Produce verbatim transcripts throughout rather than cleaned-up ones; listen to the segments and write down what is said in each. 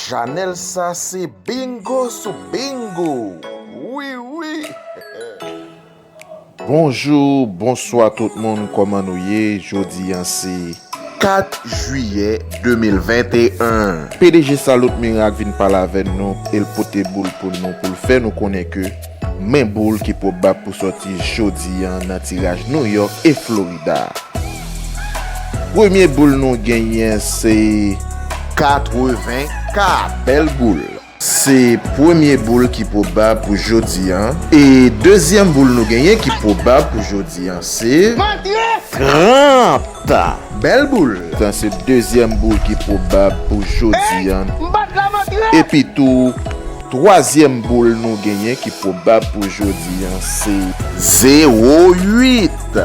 Chanèl sa se bingo sou bingo. Wi, wi. Bonjou, bonswa tout moun, kòman nou ye? Jodi a se kat jiyè de mil venteyen. P D G Salut Miracle vin pale avè nou, e l pote boul pou nou, pou l fè nou konnen ke men boul ki pwobab pou sòti jodi a nan tiraj New York e Florida. Premye boul nou genyen se katreven K, bèl boul. Se premye boul ki pwobab pou jodi a. E dezyèm boul nou genyen ki pwobab pou jodi a se trant. Bèl boul. Sa se dezyèm boul ki pwobab pou jodi a. Epi tou, twazyèm boul nou genyen ki pwobab pou jodi a se zewo uit.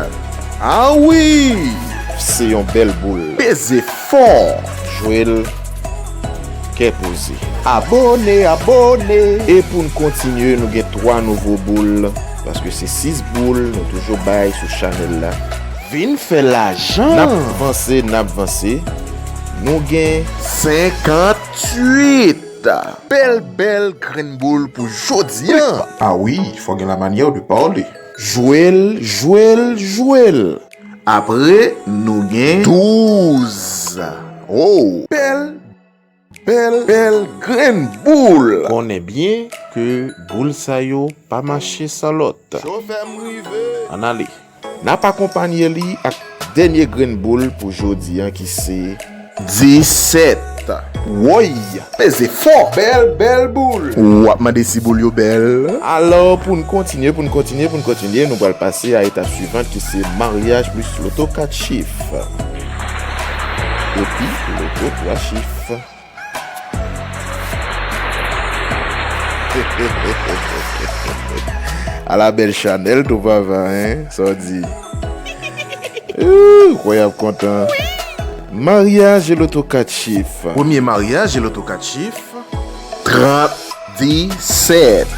Ah wi! Se yon bèl boul. Peze fò. Jwe l kè poze. Abòne, abòne. E pou n kontinye, nou gen twa nouvo boul, paske se sis boul nou toujou bay sou chanèl la. Vin fè lajan. N ap vanse, n ap vanse. Nou gen senkanntuit. Bèl, bèl grenn boul pou jodi a. Ah wi, fò gen la manyè de pale. Jwe l, jwe l, jwe l. Apre, nou gen douz. Oh, bèl, bèl, bèl grenn boul. Konnen byen ke boul sa yo pa mache san lòt. Chofè m rive. Ann ale. N ap akonpanye li ak dènye grenn boul pou jodi a ki se disèt. Woy! Peze fò! Bèl, bèl boul! W ap mande si boul yo bèl? Alò, pou n kontinye, pou n kontinye, pou n kontinye, nou pral pase a etap swivan ki se maryaj plis loto kat chif. Epi loto twa chif. Ala bèl chanèl tou papa, hein? Sa w di? Ooh, kwè y ap kontan. Maryaj e loto kat chif. Premye maryaj e loto kat chif. Tranntisèt.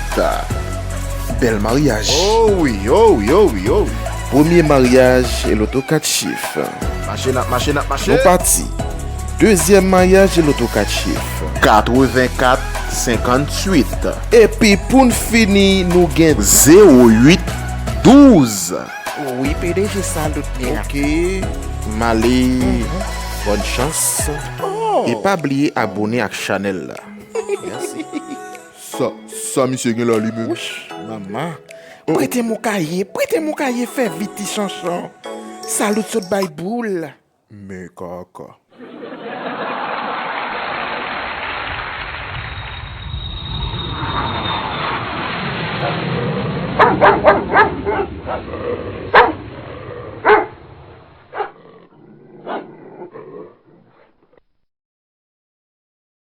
Bèl maryaj. Oh wi, oh wi, oh wi, oh wi. Premye maryaj e loto kat chif. Mache, n ap mache, n ap mache. Nou pati. Dezyèm maryaj e loto kat chif. Katrevenkat senkanntuit. Epi pou n fini, nou gen zewo uit douz. Wi, P D G Salut Miracle. Ok. M ale. Bòn chans. Oh. E pa bliye abòne ak chanèl la. Mèsi. Sa, sa misye gen la li menm? Wouch, manman. Prete m yon kaye, prete m yon kaye, fè vit ti chanchon. Salut sot bay boul. Men kaka.